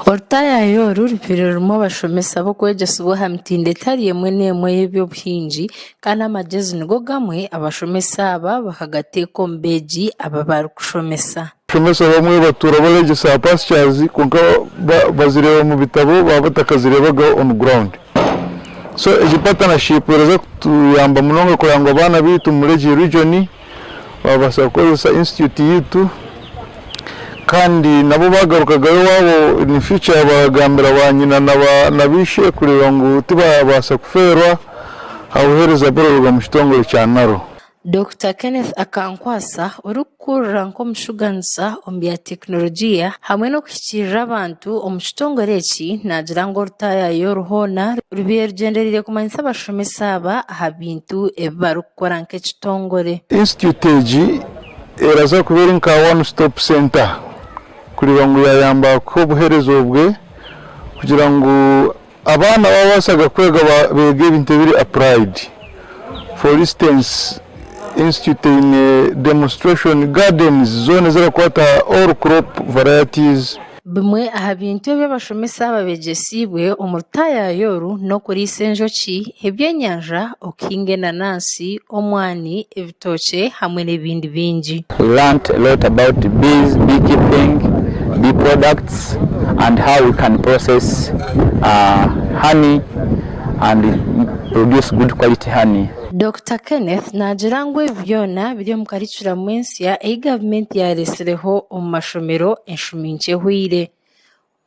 Orutaayaaya oru rubaire rurimu abashomesa b'okwegyesibwa aha mitindo etari emwe n'emwe ey'eby'obuhingi kandi amagyezi nigo gamwe abashomesa aba bakagateeka omu beegi abu barikushomesa. Abashomesa abamwe batuura baregyesa aha pastures kwonka bazireeba omu bitabo baba batakazireebaga on ground. So egi partnership eraza kutuyamba munonga kureba ngu abaana baitu omuri egi region Baabaasa kukozesa institute yaitu kandi nabo baagarukagayo owaabo in future baagambira ba nyina na baishe kureeba ngu tibaabaasa kufeerwa aha buheereza burikuruga omu kitongore kya NARO. Dokita Kenneth Akankwasa, orikukurira nk'omushuganisa omu bya tekinologiya hamwe n'okuhikiirira abantu omu kitongore eki naagira ngu orutaayaayo oru hoona rubaire rugyendereire kumanyisa abashomesa aba aha bintu ebi barikukora nk'ekitongore. Institute egi eraza kuba eri nka one stop centre kureeba ngu yayamba kuha obuheereza obwe kugira ngu abaana abababasaga kwega beege ebintu ebiri applied. For instance institute eine demonstration gardens zoona ezirakwata aha all crop varieties. Bimwe aha bintu ebi abashomesa aba beegyesiibwe omu rutaayaayo oru n'okuriisa enjoki, ebyenyanja, okuhinga enanansi, omwani, ebitookye hamwe n'ebindi bingi. We learnt a lot about bees, bee keeping, bee products and how we can process honey and produce good quality honey. Dokita Kenneth naagira ngu ebi byona biri omu karicuramu ensya ei gavumenti yaaretsireho omu mashomero enshumi nkye ehweire.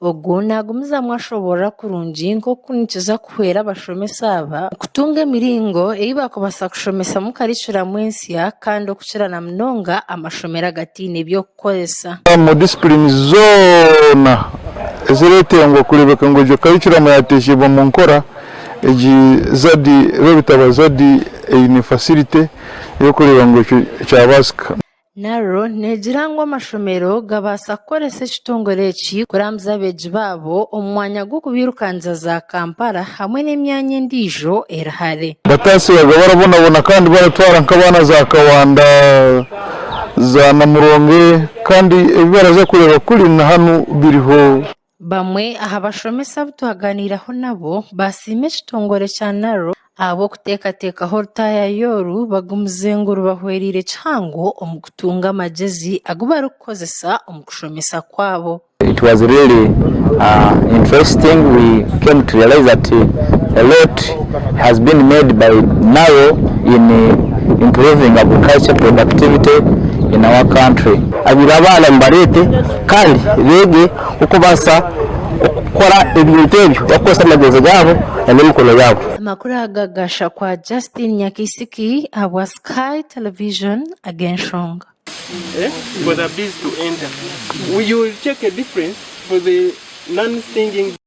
Ogu naagumizamu ashoboorora kurungi nk'oku nikiza kuhwera abashomesa aba kutunga emiringo ei baakubaasa kushomesamu karicuramu ensya kandi okukira na munonga amashomero agataine by'okukoresa. Omu disipulini zoona ezireetengwa kureebeka ngu egyo karicuramu yaateekyeibwa omu nkora, Egi ZAD Rwebitaba ZAD eine facility ey'okureeba ngu ekyo kyabaasika. NARO neegira ngu amashomero gabaasa kukoresa ekitongore eki kurambuza abeegi baabo omu mwanya gw'okubairukangiza za Kampala hamwe n'emyanya endiijo eri hare. Bataasibaga barabonabona kandi baratwara nk'abaana za Kawanda, za Namuronge kandi ebi baraza kureeba kuri na hanu biriho. Bamwe aha bashomesa abu twaganiiraho nabo baasiima ekitongore kya NARO ahabw'okuteekateekaho orutaayaayo oru bagumize ngu rubahwereire kihango omu kutunga amagyezi agu barikukozesa omu kushomesa kwabo. It was really interesting, we came to realize that a lot has been made by NARO in improving agriculture productivity in our country. Abaire abaana mubareete kandi beege okubaasa okukora ebintu ebyo barikukozesa amagezi gaabo n'emikono yaabo. Amakuru aga gashakwa Justine Nyakaisiki ahabwa Sky Television ag'enshonga. For the bees to enter. You will check a difference for the non-stinging.